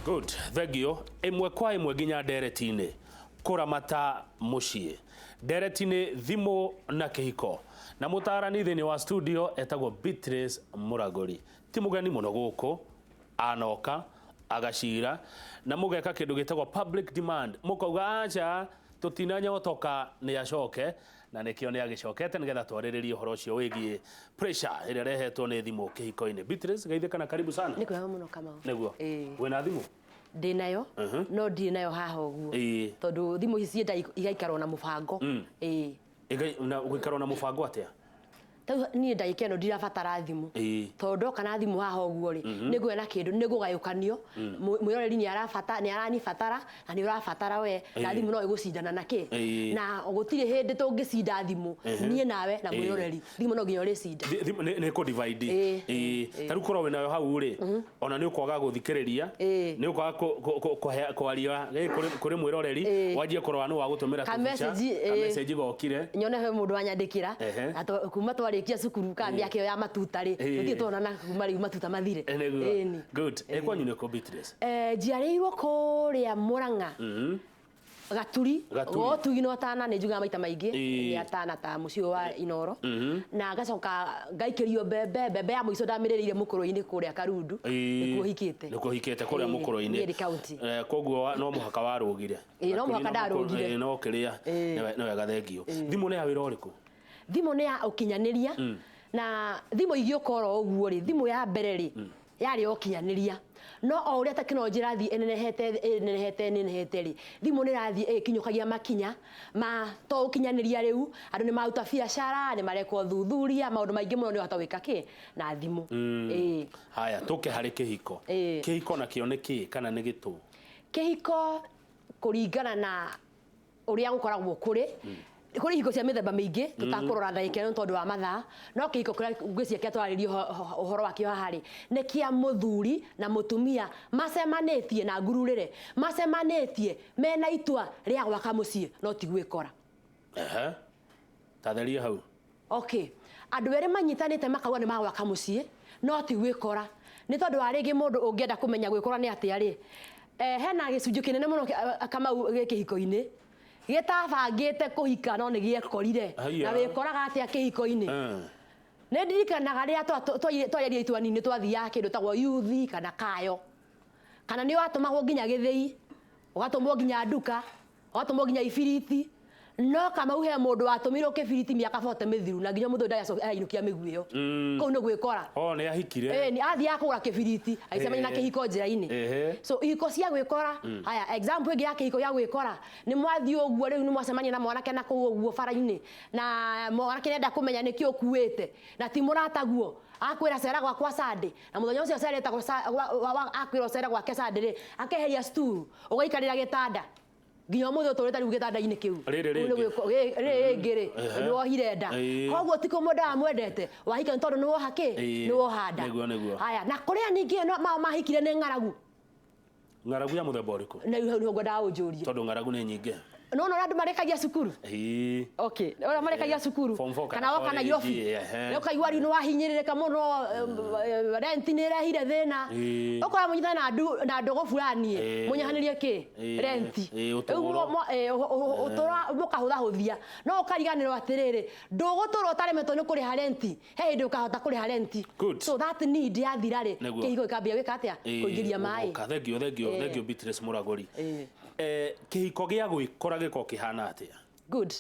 Good, thengio. Ĩmwe kwa ĩmwe nginya ndereti-inĩ. Kũramata mũciĩ. Ndereti-inĩ thimũ na kĩhiko. Na mũtaarani thĩinĩ wa studio etagwo Beatrice Mũragũri. Ti mũgeni mũno gũkũ, anoka, agacira, na mũgeka kĩndũ gĩtagwo public demand. Mũkauga aca, tũtinanyotoka nĩ acoke, na nĩkĩo nĩ agĩcokete nĩgetha twarĩrĩrie ũhoro ũcio wĩgiĩ pressure ĩrĩa ĩrehetwo nĩ thimũ kĩhiko-inĩ. Beatrice, geithĩka na karibu sana. Nĩ kwega mũno Kamau. Nĩguo. Ĩĩ. Wĩna thimũ? Ndĩ nayo no ndirĩ nayo haha ũguo. Ĩĩ. Tondũ thimũ ici ciendaga igaikarwo na mũbango. Ĩĩ. Na gũikarwo na mũbango atĩa? Tarĩu niĩ ndagĩka ĩno ndirabatara thimũ. Ĩĩ. Tondũ ndoka na thimũ haha ũguo rĩ, nĩ ngũgĩa na kĩndũ, nĩ ngũgayũkanio, mwĩroreri nĩ arabata, nĩ aranibatara na nĩ ũrabatara we, na thimũ no ĩgũcindana na kĩ? Ĩĩ. Na gũtirĩ hĩndĩ tũngĩcinda thimũ, niĩ nawe na mwĩroreri, thimũ no nginya ũrĩcinda. Thimũ nĩ kũ divide. Ĩĩ. Ĩĩ. Ta rĩu korwo wĩnayo hau rĩ, ona nĩ ũkwaga gũthikĩrĩria, Ĩĩ. nĩ ũkwaga kwaria kũrĩ mwĩroreri, Ĩĩ. wanjie kũrora nũ wagũtũmĩra Ka tũbica, message, ka ĩĩ. message gokire. Nyone he mũndũ wanyandĩkĩra Ehe. na kuma twarĩkia cukuru kana mĩaka ĩyo ya matuta rĩ, Ĩĩ. tũtirĩ tuonana kuma rĩu matuta mathire. Ĩ, nĩguo. Ĩni. Good. Ĩ, kwanyu nĩ kũ Beatrice? Njiarĩirwo kũrĩa Mũrang'a. Gaturi. Gaturi. Gotugi no Tana nĩ njugaga maita maingĩ. Ĩĩ. Nĩ atana ta mũciĩ ũyũ wa Inooro. Na ngacoka ngaikĩrio mbembe, mbembe ya mũico ndamĩrĩrĩire mũkũrũ-inĩ kũrĩa Karundu. Ĩĩ. Nĩkuo hikĩte. Nĩkuo hikĩte kũrĩa Ĩĩ, mũkũrũ-inĩ. Nyeri County. Koguo no mũhaka warũgire. Ĩĩ, no mũhaka Gaturi na mũkũrũ- ndarũgire. Ĩĩ, no kĩrĩa. Ĩĩ. Nĩ wega thengio. Thimũ nĩ ya wĩra ũrĩkũ? Thimũ nĩ ya ũkinyanĩria na thimũ igĩũka oro ũguo rĩ, thimũ ya mbere rĩ, yarĩ ya ũkinyanĩria. No o ũrĩa tekinoronjĩ ĩrathiĩ ĩnenehete ĩnenehete ĩnenehete rĩ, thimũ nĩ ĩrathiĩ ĩgĩkinyũkagia makinya ma to ũkinyanĩria rĩu, andũ nĩ maruta biacara, nĩ mareka ũthuthuria, maũndũ maingĩ mũno nĩ ũrahota gwĩka kĩ na thimũ. Ĩĩ. Haya, tũke harĩ kĩhiko. Ĩĩ. Kĩhiko nakĩo nĩ kĩĩ kana nĩ gĩtũ? Kĩhiko kũringana na ũrĩa gũkoragwo kũrĩ, kũrĩ ihiko cia mĩthemba mĩingĩ tũtakũrora ndagĩka ĩno tondũ wa mathaa, no kĩhiko kĩrĩa ngwĩciria kĩrĩa tũrarĩria ũhoro wakĩo haha rĩ, nĩ kĩa mũthuri na mũtumia macemanĩtie na ngururĩre, macemanĩtie mena itua rĩa gwaka mũciĩ no ti gwĩkora. Ehe. Ta theria hau. Okay. Andũ erĩ manyitanĩte makauga nĩ magwaka mũciĩ no ti gwĩkora. Nĩ tondũ wa rĩngĩ mũndũ ũngĩenda kũmenya gwĩkora nĩ atĩa rĩ, hena gĩcunjĩ kĩnene mũno Kamau gĩ kĩhiko-inĩ gĩtabangĩte kũhika no nĩ gĩekorire. Haiya. Na wĩkoraga atĩa kĩhiko-inĩ? Nĩ ndirikanaga rĩrĩa twarĩ airĩtu anini nĩ twathiaga kĩndũ gĩtagwo youth kana kayo. Kana nĩ watũmagwo nginya gĩthĩi, ũgatũmwo nginya nduka, Watũmwo nginya ibiriti. No Kamau he mũndũ watũmirwo kĩbiriti mĩaka 40 mĩthiru na nginya ũmũthĩ ũyũ ndarĩ arainũkia mĩguĩ ĩyo. Kũu nĩ gwĩkora. Oh, nĩ ahikire. Ĩĩ nĩ athiaga kũgũra kĩbiriti agĩcemania na kĩhiko njĩra-inĩ. So ihiko cia gwĩkora, haya example ĩngĩ ya kĩhiko gĩa gwĩkora, nĩ mwathiĩ ũguo rĩu nĩ mwacemania na mwanake na kũu ũguo bara-inĩ na mwanake nĩ arenda kũmenya nĩkĩ ũkuĩte na ti mũrataguo, akwĩra cera gwakwa Sunday na mũthenya ũcio acerete akwĩra ũcere gwake Sunday rĩ, akeheria stool ũgaikarĩra gĩtanda nginya ũmũthĩ ũtũrĩte rĩu gĩtanda-inĩ kĩu. Rĩrĩ Rĩu nĩ rĩngĩ. rĩrĩ rĩngĩ rĩ, nĩ wohire nda. Koguo ti kũmwenda wamwendete, wahika nĩ tondũ nĩ woha kĩ? Nĩ woha nda. Nĩguo, nĩguo. Haya, na kũrĩa ningĩ no mao mahikire nĩ ng'aragu. Ng'aragu ya mũthemba ũrĩkũ? Na rĩu hau nĩho ngwendaga ũnjũrie. Tondũ ng'aragu nĩ nyingĩ. Nĩwona ũrĩa andũ marĩkagia cukuru? Ĩĩ. Okay, ũrĩa marĩkagia cukuru Form four kana kana woka college, Nairobi ehe. ũkaigua rĩu nĩ wahinyĩrĩrĩka mũno, rent nĩ ĩrehire thĩna. Ũkora mũnyitane na na ndũgũ fulani ĩ, mũnyihanĩrie kĩ? Rent. Ĩĩ, Rĩu ũtũũro. Ũtũũro mũkahũthahũthia no ũkariganĩrwo atĩrĩrĩ, ndũgũtũra ũtaremetwo nĩ kũrĩha rent, he hĩndĩ ũkahota kũrĩha rent. Good. So that need yathira rĩ, Nĩguo. kĩhiko gĩkambia gwĩka atĩa? Kũingĩria maĩ. Gũthũka. Thengio, thengio, thengio Beatrice Mũragũri. Kĩhiko gĩa gwĩkora gĩkoragwo kĩhana atĩa? Good.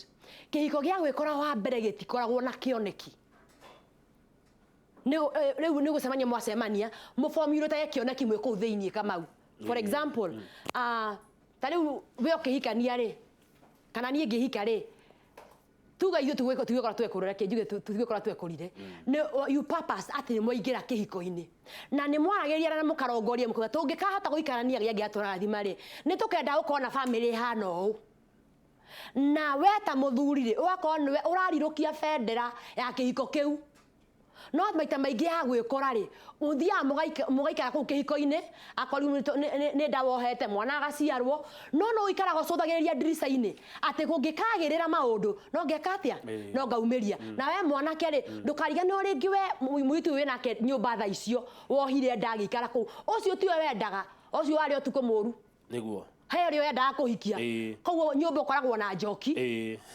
Kĩhiko gĩa gwĩkora wa mbere gĩtikoragwo na kĩoneki. Nĩ rĩu nĩ gũcemania mwacemania, mũbomurĩte kĩoneki mwĩ kũu thĩiniĩ Kamau. For example, ta rĩu we ũkĩhikania rĩ, kana niĩ ngĩhika rĩ, tuga ithuĩ tugĩkora twekũrora, reke njuge tugĩkora twekorire. Nĩ you purpose atĩ nĩ mwaingĩra kĩhiko-inĩ. Na nĩ mwaragĩria na mũkarongoria mũkauga tũngĩkahota gũikarania gĩa nginya tũrathima rĩ, nĩ tũkenda gũkorwo na bamĩrĩ ĩhana ũũ. Na we ta mũthuri rĩ, ũgakorwo nĩwe ũrarirũkia bendera ya kĩhiko kĩu. No maita maingĩ ya gwĩkora rĩ, mũthiaga mũgaikara kũu kĩhiko-inĩ, akorwo nĩ nda wohete, mwana agaciarwo, no no ũikaraga ũcũthagĩrĩria ndirica-inĩ, atĩ kũngĩkagĩrĩra maũndũ, no ngeka atĩa? No ngaumĩria. Na we mwanake rĩ, ndũkariganĩrwo rĩngĩ we mũirĩtu ũyũ wĩnake nyũmba thaa icio, wohire nda agĩikara kũu, ũcio tiwe wendaga. Ũcio warĩ ũtukũ mũru. Nĩguo. He ũrĩa wendaga kũhikia. Koguo nyũmba ũkoragwo na njoki.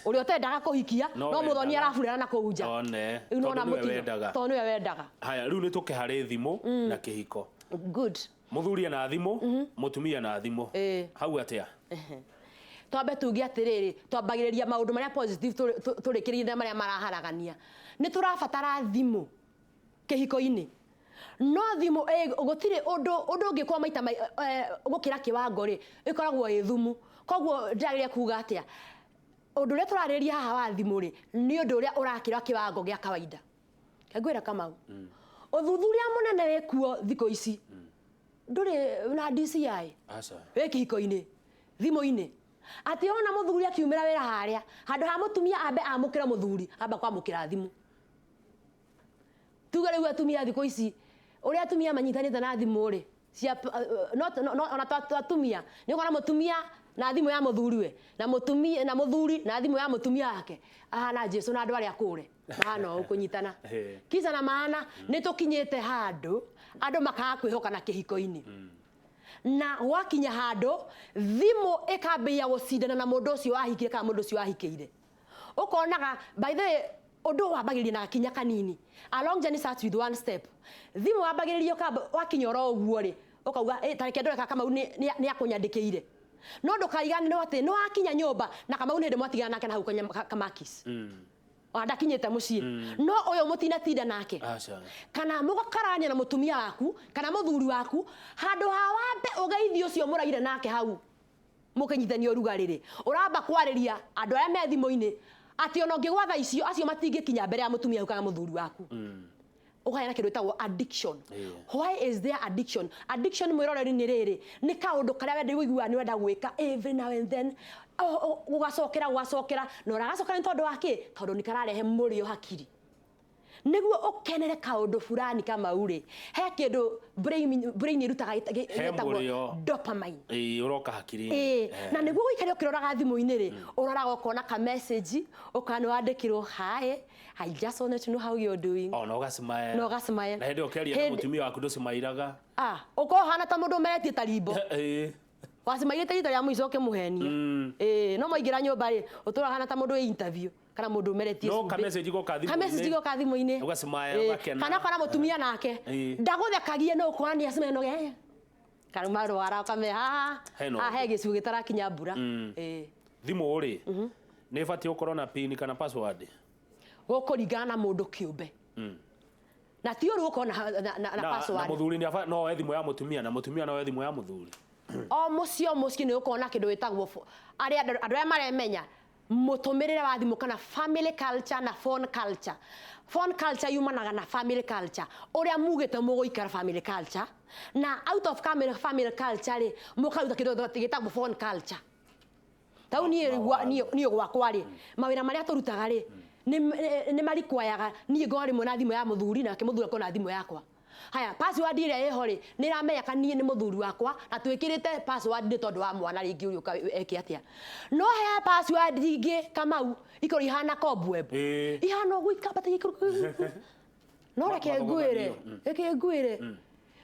Ũrĩa ũtendaga kũhikia No no mũthoni wendaga. araburana na kũu nja. One. Rĩu nĩwona Tondũ nĩwe mũtino. wendaga. Tondũ nĩwe wendaga. Haya, rĩu nĩ tũke harĩ thimũ na kĩhiko. Good. Mũthuri na thimũ, mũtumia na thimũ. Hau atĩa? Twambe tuge atĩrĩrĩ, twambagĩrĩria maũndũ marĩa positive, tũrĩkĩrĩrie na marĩa maraharagania. Nĩ tũrabatara thimũ kĩhiko-inĩ, no thimũ gũtirĩ ũndũ ũngĩkwo maita gũkĩra kĩwango rĩ, ĩkoragwo ĩ thumu. Koguo ndĩrageria kuga atĩa, ũndũ ũrĩa tũrarĩrĩria haha wa thimũ rĩ, nĩ ũndũ ũrĩa ũrakĩra kĩwango gĩa kawaida. Ngwĩra Kamau, ũthuthuria mũnene wĩkuo thikũ ici, ndũrĩ na DCI. Aca. Wĩ kĩhiko-inĩ, thimũ-inĩ, atĩ ona mũthuri akiumĩra wĩra harĩa, handũ ha mũtumia ambe amũkĩre mũthuri, amba kwamũkĩra thimũ. Tuge rĩu atumia thikũ ici, ũrĩa atumia manyitanĩte na thimũ rĩ, cia not, no, no, ona atumia nĩ ũkona mũtumia na thimũ ya mũthuriwe, na mũtumia na mũthuri na thimũ ya mũtumia wake, ahana Jesu na andũ arĩa akũre mahana ũũ kũnyitana. Kisa na maana nĩ tũkinyĩte handũ andũ makaga kwĩhokana kĩhiko-inĩ, na gwakinya handũ thimũ ĩkambĩrĩria gũcindana na mũndũ ũcio wahikire kana mũndũ ũcio wahikĩire. Ũkonaga, by the way, ũndũ wambagĩrĩria na gakinya kanini. A long journey starts with one step. Thimũ wambagĩrĩria ũkamba wakinya oro ũguo rĩ, ũkauga, "Eh, ta reke ndore kana Kamau nĩ akũnyandĩkĩire." No ndũkariganĩrwo atĩ nĩ wakinya nyũmba na Kamau nĩ hĩndĩ mwatigana nake na hau kamakis, ona ndakinyĩte mũciĩ, no ũyũ mũtinatinda nake. Aca. Kana mũgakarania na mũtumia waku kana mũthuri waku, handũ ha wambe ũgeithie ũcio mũraire nake hau mũkĩnyitania ũrugarĩ rĩ, ũramba kwarĩria andũ arĩa me thimũ-inĩ, atĩ ona ũngĩgwa thaa icio, acio matingĩkinya mbere ya mũtumia waku kana mũthuri waku. Ũkagĩa na kĩndũ gĩtagwo addiction. Why is there addiction? Addiction, mwĩroreri, nĩ rĩrĩ, nĩ kaũndũ karĩa wenda ũiguaga nĩ ũrenda gwĩka every now and then, gũgacokera gũgacokera, na ũragacokera nĩ tondũ wa kĩ? Tondũ nĩ kararehe mũrĩo hakiri. Nĩguo ũkenere kaũndũ fulani Kamau rĩ, he kĩndũ brain ĩrutaga He gĩtagwo mũrĩo. dopamine. Ĩĩ, ũroka hakiri-inĩ. Ĩĩ, na nĩguo ũikare ũkĩroraga thimũ-inĩ rĩ, ũroraga ũkona ka message, ũkona nĩ wandĩkĩrwo, "Hi, I just wanted to know how you're doing." Ona ũgacimaya. Na ũgacimaya. Na hĩndĩ ĩyo ũkĩaria na mũtumia waku ndũcimairaga. Ah, ũkorwo ũhana ta mũndũ ũmeretie ta rimbo. Wacimairĩte rita rĩa mũico ũkĩmũhenia. Ĩĩ, no maingĩra nyũmba rĩ, ũtũraga hana ta mũndũ wĩ interview kana mũndũ ũmeretie No cumbĩ. ka message goka thimũ-inĩ. Ka message goka thimũ-inĩ. Ũgacimaya, ũgakena. Kana ũkona mũtumia nake ndagũthekagie, no ũkona nĩ acimaya no karuma rwara ũkamenya haha Hena haha he ũndũ. gĩcigo gĩtarakinya mbura. Ĩĩ. Thimũ rĩ, nĩ ĩbatiĩ gũkorwo na pin kana password? Gũkũringana na mũndũ kĩũmbe, na ti ũru gũkorwo na Na password. Mũthuri no oe thimũ ya mũtumia, na mũtumia no oe thimũ ya mũthuri? O mũciĩ, o mũciĩ nĩ ũkorwo na kĩndũ gĩtagwo arĩa andũ arĩa maremenya mũtũmĩrĩre wa thimũ kana family culture na phone culture. Phone culture yumanaga na family culture, ũrĩa mugĩte mũgũikara family culture, na out of family culture rĩ, mũkaruta kĩndũ gĩtagwo phone culture. Tau niĩ niĩ gwakwa rĩ, mawĩra marĩa tũrutaga rĩ, nĩ marikwayaga niĩ ngorwo rĩmwe na thimũ ya mũthuri, nake mũthuri akorwo na thimũ yakwa. Haya, password ĩrĩa ĩho rĩ, nĩ ĩramenyeka niĩ nĩ mũthuri wakwa, na twĩkĩrĩte password nĩ tondũ wa mwana rĩngĩ ũrĩa ũka eke atĩa. No he password ingĩ, Kamau, ikorwo ihana cobweb, ihana ũguo, ikambata ikũrũka. No reke ngwĩre, reke ngwĩre,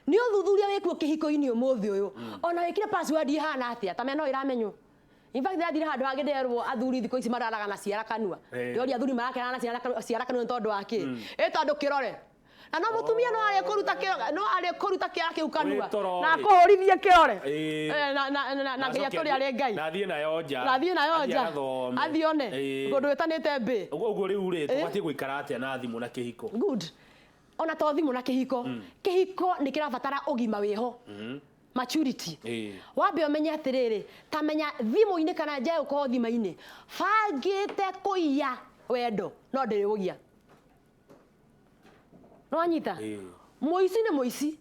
nĩ ũthuthuria wĩkuo kĩhiko-inĩ ũmũthĩ ũyũ, ona wĩkire password ihana atĩa, ta mena no ĩramenywo. In fact, ndathire handũ hangĩ nderwo athuri thikũ ici mararaga na ciara kanua. Ndoria athuri marakerana na ciara kanua nĩ tondũ wa kĩ? Ĩ tondũ kĩrore na no mũtumia no arĩ kũruta kĩrore, no arĩ kũruta kĩara kĩu kanua Wĩ toro na rĩ. akũhũrithie kĩrore. Na nginya Acoke tũrĩ arĩ Ngai. Na athiĩ nayo nja. Na athiĩ nayo Athiĩ nja. agathome. Athiĩ one kũndũ wĩtanĩte mbĩ. Ũguo rĩu rĩ, tũbatiĩ gũikara atĩa na thimũ na kĩhiko? Good. Ona to thimũ na kĩhiko, kĩhiko nĩ kĩrabatara ũgima wĩho, maturity. Wambe ũmenye atĩrĩrĩ, ta menya thimũ-inĩ kana nja ũkorwo thimũ-inĩ bangĩte kũiya wendo, no ndĩrĩ ũgia no wanyita. Mũici nĩ mũici,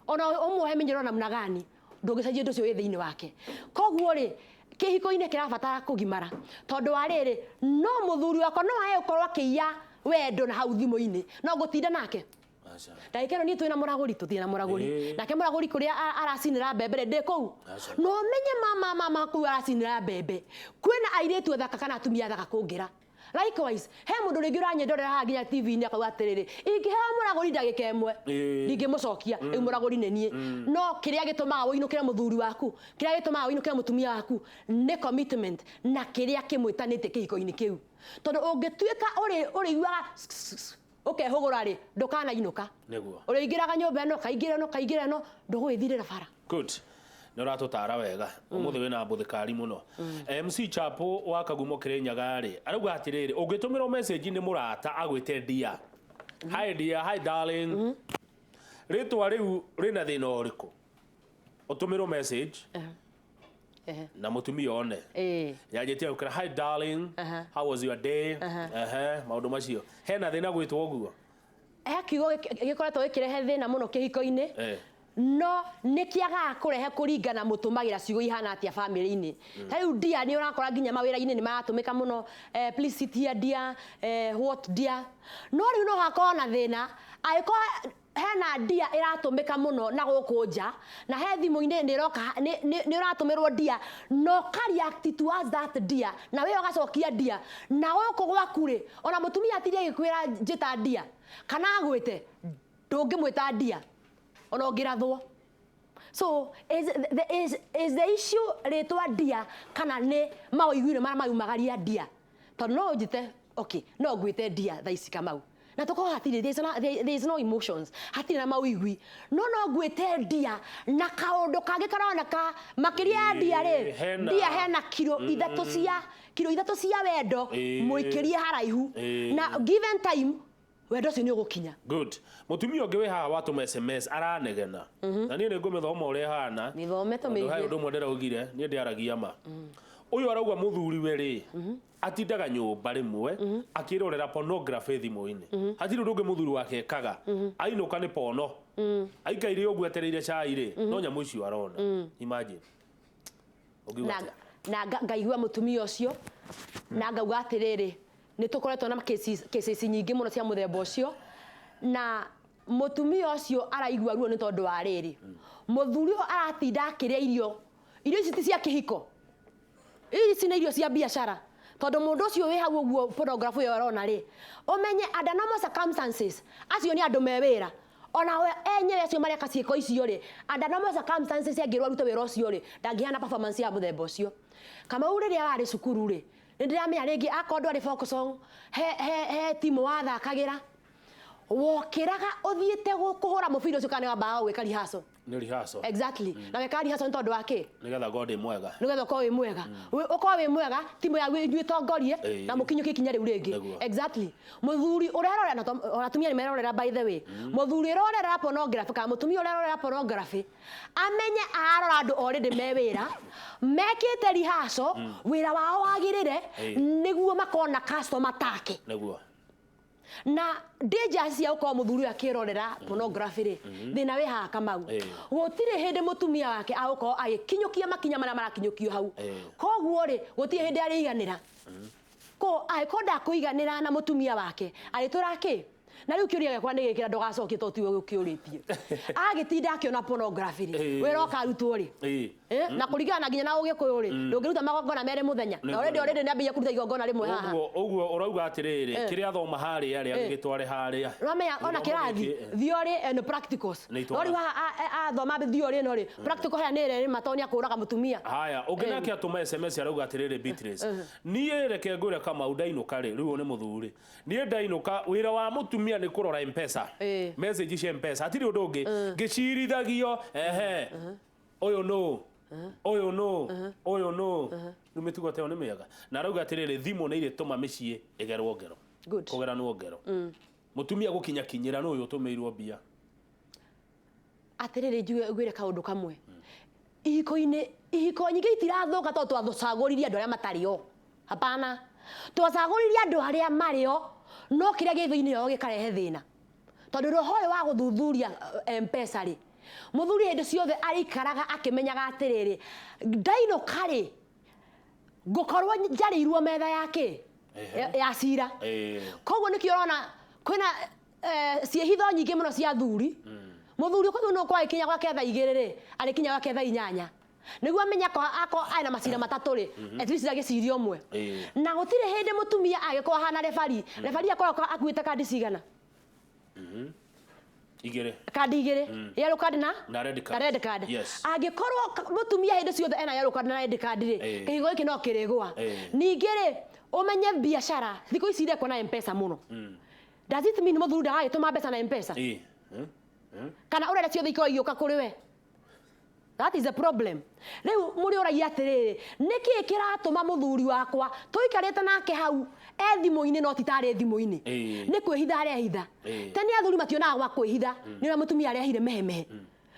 ona ũmũhe mĩnyoro namna gani, ndũngĩcenjia ũndũ ũcio wĩ thĩinĩ wake. Koguo rĩ, kĩhiko-inĩ kĩrabatara kũgimara, tondũ wa rĩrĩ, no mũthuri wakwa no ae gũkorwo akĩiya wendo na hau thimũ-inĩ, no ngũtinda nake. Aca. Ndagĩka ĩno niĩ twĩna mũragũri, tũthiĩ na mũragũri. Nake mũragũri kũrĩa aracinĩra mbembe rĩ, ndĩ kũu. Aca. No menye mama kũu aracinĩra mbembe kwĩna airĩtu athaka kana atumia athaka kũngĩra. Likewise, he mũndũ rĩngĩ ũranyendorera haha nginya TV-inĩ akauga atĩrĩrĩ, ingĩheo mũragũri ndagĩka ĩmwe, ndingĩmũcokia, rĩu mũragũri nĩ niĩ. No kĩrĩa gĩtũmaga ũinũkĩre mũthuri waku, kĩrĩa gĩtũmaga ũinũkĩre mũtumia waku nĩ commitment na kĩrĩa kĩmwĩtanĩtie kĩhiko-inĩ kĩu. Tondũ ũngĩtuĩka ũrĩiguaga ũkehũgũra rĩ, ndũkanainũka. Nĩguo. Ũrĩingĩraga nyũmba ĩno, ũkaingĩra ĩno, ũkaingĩra ĩno, ndũgũgĩthirĩra bara. Good. Nĩ ũratũtara wega. Ũmũthĩ wĩna mbũthĩkari mũno. MC Chapo wa Kagumo Kĩrĩnyaga rĩ, arauga atĩrĩrĩ, ũngĩtũmĩrwo message nĩ mũrata agwĩte dear. Hi dear, hi darling. Rĩtwa rĩu rĩna thĩna ũrĩkũ? Ũtũmĩrwo message na mũtumia one. Yanjĩtie gũkĩra hi darling, how was your day? Ehe, maũndũ macio. Hena thĩna gwĩtwo ũguo? He kiugo gĩkoretwo gĩkĩrehe thĩna mũno kĩhiko-inĩ. No nĩ kĩagaga kũrehe kũringana mũtũmagĩra ciugo ihana atĩa bamĩrĩ-inĩ. Ta rĩu dear nĩ ũrakora nginya mawĩra-inĩ nĩ maratũmĩka mũno, please sit here dear, what dear. No rĩu no hakorwo na thĩna angĩkorwo hena dear ĩratũmĩka mũno na gũkũ nja, na he thimũ-inĩ nĩ ĩroka, nĩ ũratũmĩrwo dear, na ũka react towards that dear, na we ũgacokia dear, na gũkũ gwaku rĩ, ona mũtumia atinde agĩkwĩra njĩta dear, kana agwĩte, ndũngĩmwĩta dear, ona ũngĩrathwo. So is the issue rĩtwa dear kana nĩ maũiguire marĩa maumagaria dear? Tondũ no ũnjĩte, okay, no ngwĩte dear thaa ici Kamau. Na tũkorwo hatirĩ, there is no emotions, hatirĩ na mawĩigwi. No no ngwĩte dear na kaũndũ kangĩ karoneka makĩria ya dear rĩ, dear hena kiro ithatũ cia, kiro ithatũ cia wendo mũikĩrie haraihu. Na given time, wendo ũcio nĩ ũgũkinya. Good. Mũtumia ũngĩ wĩ haha watũma SMS aranegena. Na niĩ nĩ ngũmĩthoma ũrĩa ĩhana. Mĩthome Tondũ he tũmĩigue. ũndũ ũmwe ndĩraugire, niĩ ndĩaragia ma. Ũyũ arauga mũthuri we rĩ, atindaga nyũmba rĩmwe akĩrorera pornography thimũ-inĩ. Hatirĩ ũndũ ũngĩ mũthuri wake ekaga. Ainũka nĩ porno. Aikaire ũguo etereire cai rĩ, no nyamũ icio arona. Imagine. Ũngiuga atĩa? Na ngaigua mũtumia ũcio na ngauga atĩrĩrĩ, nĩ tũkoretwo na cases nyingĩ mũno cia mũthemba ũcio, na mũtumia ũcio araigua ruo nĩ tondũ wa rĩrĩ, mũthuri ũyũ aratinda akĩrĩa irio, irio ici ti cia kĩhiko, ici nĩ irio cia biacara, tondũ mũndũ ũcio wĩ hau ũguo pornography ĩyo arona rĩ, ũmenye under normal circumstances acio nĩ andũ me wĩra, ona we enyewe acio mareka ciĩko icio rĩ, under normal circumstances angĩrwo arute wĩra ũcio rĩ, ndangĩheana performance ya mũthemba ũcio. Kamau rĩrĩa warĩ cukuru rĩ, nĩ ndĩramenya rĩngĩ akorwo ndwarĩ folk song, he timu wathakagĩra, wokĩraga ũthiĩte kũhũra mũbira ũcio kana nĩ wambaga gwĩka rehearsal? Nĩ rehearsal. Exactly. Na wekaga rehearsal nĩ tondũ wa kĩ? Nĩgetha ngorwo ndĩ mwega. Nĩgetha ũkorwo wĩ mwega. Ũkorwo wĩ mwega, timu yaku inyuĩ ĩtongorie na mũkinyũkie ikinya rĩu rĩngĩ. Exactly. Mũthuri ũrerorera, na ona atumia nĩ merorera by the way. Mũthuri ũrerorera pornography kana mũtumia ũrerorera pornography, amenye ararora andũ already me wĩra, mekĩte rehearsal, wĩra wao wagĩrĩre, nĩguo makorwo na customer take. Nĩguo. Na dangers cia gũkorwo mũthuri ũyũ akĩrorera pornography rĩ, thĩna wĩ haha Kamau. Gũtirĩ hĩndĩ mũtumia wake agũkorwo agĩkinyũkia makinya marĩa marakinyũkio hau. Koguo rĩ, gũtirĩ hĩndĩ arĩiganĩra. Ko angĩkorwo ndakũiganĩra na mũtumia wake, arĩtũra kĩ? Na rĩu kĩũria gĩakwa nĩ gĩkĩ na ndũgacokie tondũ tiwe ũkĩũrĩtie. Agĩtinda akĩona pornography rĩ, wĩra ũkarutwo rĩ? Na kũringana na nginya na ũgĩkũyũ rĩ, ndũngĩruta magongona merĩ mũthenya. Na already already nĩ ambĩrĩria kũruta igongona rĩmwe haha. Ũguo, ũguo ũrauga atĩrĩrĩ, kĩrĩa athoma harĩa rĩ, agĩgĩtware harĩa. Ũramenya ona Gĩthomo kĩrathi, gĩkĩ, theory and practicals. Nĩ No rĩu itwara. haha athoma theory ĩno rĩ, practical harĩa nĩ ĩrĩa rĩ, matoo nĩ akũraga mũtumia. Haya, ũngĩ nake atũma SMS arauga atĩrĩrĩ, Beatrice, niĩ reke ngwĩre Kamau ndainũka rĩ, rĩu ũyũ nĩ mũthuri. Niĩ ndainũka, wĩra wa mũtumia nĩ kũrora M-Pesa. Message cia M-Pesa, hatirĩ ũndũ ũngĩ. Ngĩcirithagio, ehe. Ũyũ nũ? Ũyũ nũ? Ũyũ nũ? Rĩu mĩtugo ta ĩyo nĩ mĩega. Na arauga atĩrĩrĩ, thimũ nĩ irĩtũma mĩciĩ ĩgerwo ngero. Good. Kũgeranwo ngero. Mũtumia gũkinya kinyĩra nũ ũyũ ũtũmĩirwo mbia. Atĩrĩrĩ, njuge ngwĩre kaũndũ kamwe. Ihiko-inĩ, ihiko nyingĩ itirathũka tondũ twacagũririe andũ arĩa matarĩ o. Hapana. Twacagũririe andũ arĩa marĩ o, no kĩrĩa gĩ thĩinĩ wao gĩkarehe thĩna. Tondũ roho ũyũ wa gũthuthuria M-Pesa rĩ, mũthuri hĩndĩ ciothe arĩikaraga akĩmenyaga atĩrĩrĩ, ndainũka rĩ, ngũkorwo njarĩirwo metha ya kĩ? Ya cira. Koguo nĩkĩo ũrona kwĩna ciĩhitho nyingĩ mũno cia athuri. Mũthuri ũkoiga nĩ ũkorwo agĩkinya gwake thaa igĩrĩ rĩ, arĩkinya gwake thaa inyanya. Nĩguo amenye akorwo ena macira matatũ rĩ, at least agĩciria ũmwe. Na gũtirĩ hĩndĩ mũtumia angĩkorwo ahana refari, refari akoragwo akuĩte kandi cigana? Igĩrĩ. Kandi igĩrĩ, yellow card na Na red card. Na red card. Yes. Angĩkorwo mũtumia hĩndĩ ciothe ena yellow card na red card rĩ, kĩhigo gĩkĩ no kĩrĩgũa. Ningĩ rĩ, ũmenye biacara thikũ ici irekwo na M-Pesa mũno. Does it mean mũthuri ndagagĩtũma mbeca na M-Pesa? Kana ũrenda ciothe ikorwo igĩũka kũrĩ we? That is the problem. Rĩu mũrĩ ũragia atĩrĩrĩ, nĩkĩĩ kĩratũma mũthuri wakwa tũikarĩte nake hau e thimũ-inĩ no ti tarĩ thimũ-inĩ? Nĩ kwĩhitha arehitha. Tene athuri mationaga gwa kwĩhitha, nĩ ũrĩa mũtumia arehire mehemehe.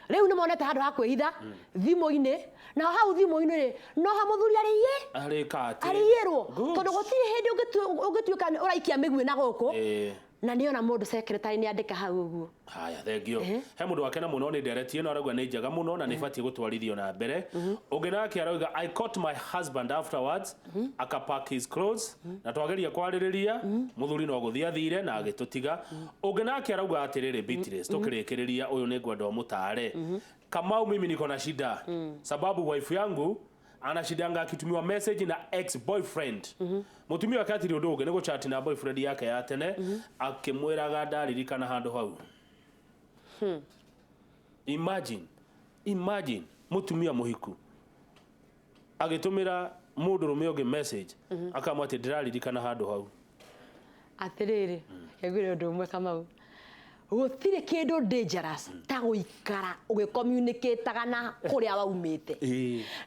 Rĩu nĩ monete handũ ha kwĩhitha thimũ-inĩ, na hau thimũ-inĩ rĩ, no ho mũthuri arĩiye Arĩka atĩ. Arĩiyĩrwo. Good. Tondũ gũtirĩ hĩndĩ ũngĩtuĩka nĩ ũraikia mĩguĩ na gũkũ na nĩona mũndũ secretary nĩ andĩka hau ũguo. Haya, thengio. He mũndũ wakena mũno nĩ ndereti ĩno, arauga nĩ njega mũno na nĩ ĩbatiĩ gũtwarithio na mbere. Ũngĩ nake arauga, "I caught my husband afterwards akapack his clothes, na twageria kwarĩrĩria mũthuri no gũthiĩ athire na agĩtũtiga." Ũngĩ nake arauga atĩrĩrĩ, Beatrice, tũkĩrĩkĩrĩria, ũyũ nĩ ngwenda ũmũtare. "Kamau, mimi niko na shida sababu wife yangu anashidanga akitumiwa message na ex boyfriend." Mũtumia wake atirĩ ũndũ ũngĩ nĩ gũchat na boyfriend yake ya tene, akĩmwĩraga ndaririkana handũ hau. Imagine, imagine mũtumia mũhiku agĩtũmĩra mũndũrũme ũngĩ message, akamwĩra atĩ ndĩraririkana handũ hau. Atĩrĩrĩ, ngwĩre ũndũ ũmwe, Kamau, gũtirĩ kĩndũ dangerous ta gũikara ũgĩcommunicataga na kũrĩa waumĩte.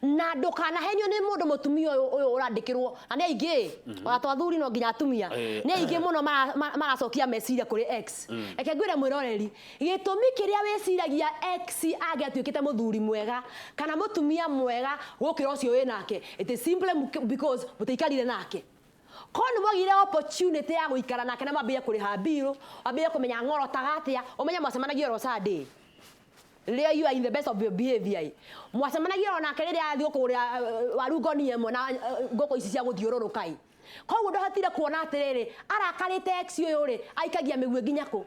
Na ndũkanahenio nĩ mũndũ mũtumia ũyũ ũyũ ũrandĩkĩrwo, na nĩ aingĩ, ona to athuri, no nginya atumia. Nĩ aingĩ mũno maracokia meciria kũrĩ ex. Reke ngwĩre mwĩroreri, gĩtũmi kĩrĩa wĩciragia ex angĩatuĩkĩte mũthuri mwega kana mũtumia mwega gũkĩra ũcio wĩ nake, it is simply because mũtiikarire nake. Korwo nĩ mwagire opportunity ya gũikara nake na mwambĩrĩrie kũrĩha mbirũ, wambĩrĩrie kũmenya ng'orotaga atĩa, ũmenye mwacemanagia oro Sunday rĩrĩa you are in the best of your behavior ĩ. Mwacemanagia oro nake rĩrĩa athiĩ gũkũgũrĩra waru ngonia ĩmwe na ngũkũ ici cia gũthiũrũrũka ĩ. Koguo ndũhotire kuona atĩrĩrĩ, arakarĩte ex ũyũ rĩ, aikagia mĩguĩ nginya kũ.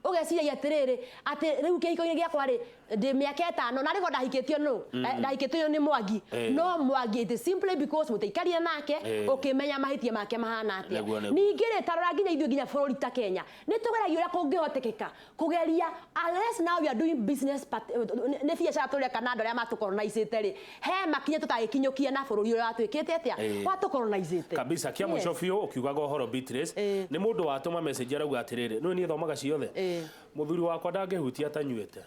Ũgeciragia atĩrĩrĩ, atĩ rĩu kĩhiko-inĩ gĩakwa rĩ, ndĩ mĩaka 5 na rĩgo ndahikĩtio nũ? Ndahikĩtio nĩ Mwangi. No Mwangi, it is simply because mũtiaikarire nake ũkĩmenya mahĩtia make mahana atĩa. Nĩguo, nĩguo. Ningĩ rĩ, ta rora nginya ithuĩ, nginya bũrũri ta Kenya, nĩ tũgeragia ũrĩa kũngĩhotekeka kũgeria, unless now we are doing business part, nĩ biacara tũreka na andũ arĩa matũcolonizĩte rĩ, he makinya tũtagĩkinyũkia na bũrũri ũrĩa watuĩkĩte atĩa, watũcolonizĩte. Kabisa. Kia mũico biũ, ũkiugaga ũhoro, Beatrice, nĩ mũndũ watũma message, arauga atĩrĩrĩ, nĩ niĩ thomaga ciothe. "Mũthuri wakwa ndangĩhutia atanyuĩte,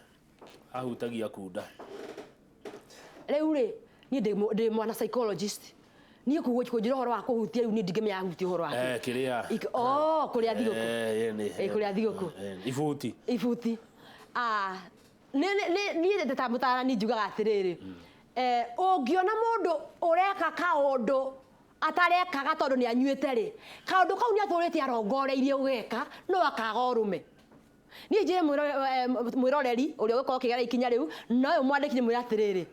ahutagia kunda." Rĩu rĩ, niĩ ndĩ mwana psychologist, niĩ kũnjĩra ũhoro wa kũhutia, rĩu niĩ ndingĩmenya ahutia ũhoro wake. Kĩrĩa Oh, kũrĩa thigũkũ. Ĩĩ, Kũrĩa thigũkũ. Ibuti. Ibuti. Ah, niĩ ta mũtarani njugaga atĩrĩrĩ, ũngĩona mũndũ ũreka kaũndũ atarekaga tondũ nĩ anyuĩte rĩ, kaũndũ kau nĩ atũrĩte arongoreirie gũgeka no akaga ũrũme. Niĩ njĩre mwĩroreri ũrĩa ũgũkorwo ũkĩgera ikinya rĩu na ũyũ mwandĩki, nĩ mwĩre atĩrĩrĩ,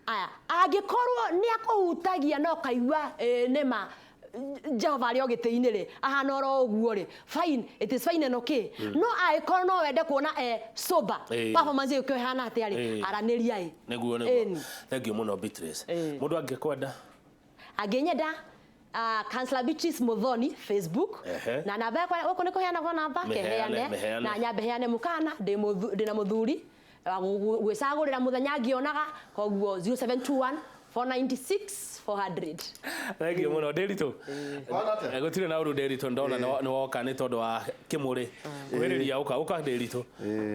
aya, angĩkorwo nĩ akũhutagia na ũkaigua nĩma Jehova arĩ o gĩtĩ-inĩ rĩ, ahana oro ũguo rĩ, fine, it is fine and okay. No angĩkorwo no wende kuona sober, performance ĩyo ĩhana atĩa rĩ, aranĩria ĩ. Nĩguo. Ĩni. Thank you mũno, Beatrice. Mũndũ angĩkwenda? Angĩnyenda, Counselor Beatrice Muthoni Facebook. Na namba yakwa gũkũ nĩ kũheanagwo namba. Mĩheane, Keheane. Mĩheane. Na nyambe heane mũkana, ndĩna mũthuri wa gwĩcagũrĩra mũthenya ngĩonaga, koguo 0721 496 400. Thank you mũno, Ndĩritũ. Wana atĩa? Gũtirĩ na ũru, Ndĩritũ. Ndona nĩ woka nĩ tondũ wa kĩmũrĩ kuhĩrĩria. Ũka, ũka, Ndĩritũ,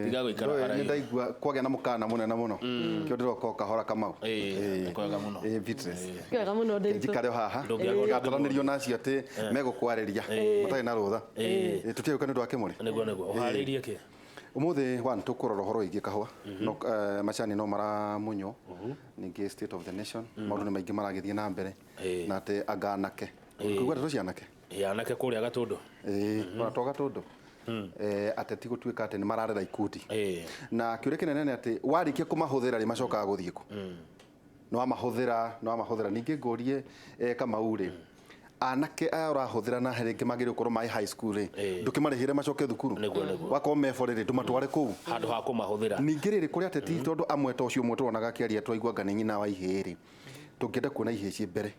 tiga gũikara Nĩ haraihu. ndaigua kwagĩa na mũkana mũnene mũno, kĩo ndĩroka o kahora, Kamau. Nĩ kwega mũno. Beatrice. Wega mũno, Ndĩritũ. Njikare o haha. Ndũngĩaga ũndũ. Gataranĩrio na acio atĩ megũkwarĩria matarĩ na rũtha. Tũtiagĩũka nĩ ũndũ wa kĩmũrĩ. Nĩguo. Ũharĩirie kĩ? Ũmũthĩ one tũkũrora ũhoro wĩgiĩ kahũa no, macani no maramunywo, ningĩ state of the nation, maũndũ nĩ maingĩ maragĩthiĩ na mbere, na atĩ anga anake kũigua ndeto cia anake. Ĩ, anake kũrĩa Gatũndũ. Ĩĩ, ona to Gatũndũ. Ateti gũtuĩka atĩ nĩ mararera ikundi, na kĩũria kĩnene nĩ atĩ warĩkia kũmahũthĩra rĩ, macokaga gũthiĩ kũ? Nĩ wamahũthĩra, nĩ wamahũthĩra. Ningĩ ngũrie, Kamau rĩ, Anake aya ũrahũthĩra na rĩngĩ magĩrĩirwo gũkorwo marĩ high school rĩ, ndũkĩmarĩhĩre macoke thukuru. Nĩguo, nĩguo. Wakorwo mebo rĩrĩ, ndũmatware kũu handũ ha kũmahũthĩra. Ningĩ rĩrĩ, kũrĩ ateti, tondũ amwe ta ũcio ũmwe tũronaga akĩaria, twaigua anga nĩ nyina wa ihĩĩ rĩ, tũngĩenda kuona ihĩĩ ciĩ mbere.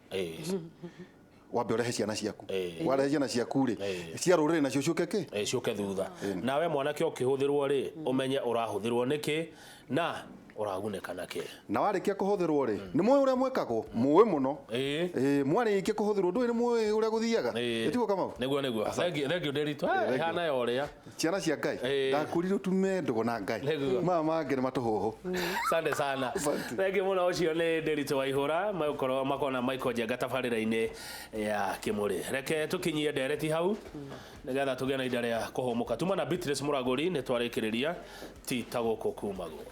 Wambe ũrehe ciana ciaku. Warehe ciana ciaku rĩ, cia rũrĩrĩ nacio ciũke kĩ? Ciũke thutha. Nawe mwanake ũkĩhũthĩrwo rĩ, ũmenye ũrahũthĩrwo nĩkĩ na ũragunĩka nakĩ. Na warĩkia kũhũthĩrwo rĩ, nĩ mũĩ ũrĩa mwĩkagwo, mũĩ mũno. Ĩĩ, mwarĩkia kũhũthĩrwo ndũĩ nĩ mũĩ ũrĩa gũthiaga. Ĩtiguo, Kamau? Nĩguo, nĩguo. Thengiũ, thengiũ, Ndĩritũ. Thengiũ. Ĩhana ya ũrĩa Ciana cia Ngai, ndakwĩrire ũtume ndũgũ na Ngai. Maya mangĩ nĩ matũhũhũ. Asante sana. Asante. Thengiũ mũno. Ũcio nĩ Ndĩritũ wa Ihũra magũkorwo makona Michael Njenga tabarĩra-inĩ ya Kĩmũrĩ. Reke tũkinyie ndereti hau nĩgetha tũgĩe na ihinda rĩa kũhũmũka. Tuma na Beatrice Mũragũri nĩ twarĩkĩrĩria ti ta gũkũ kumagwo.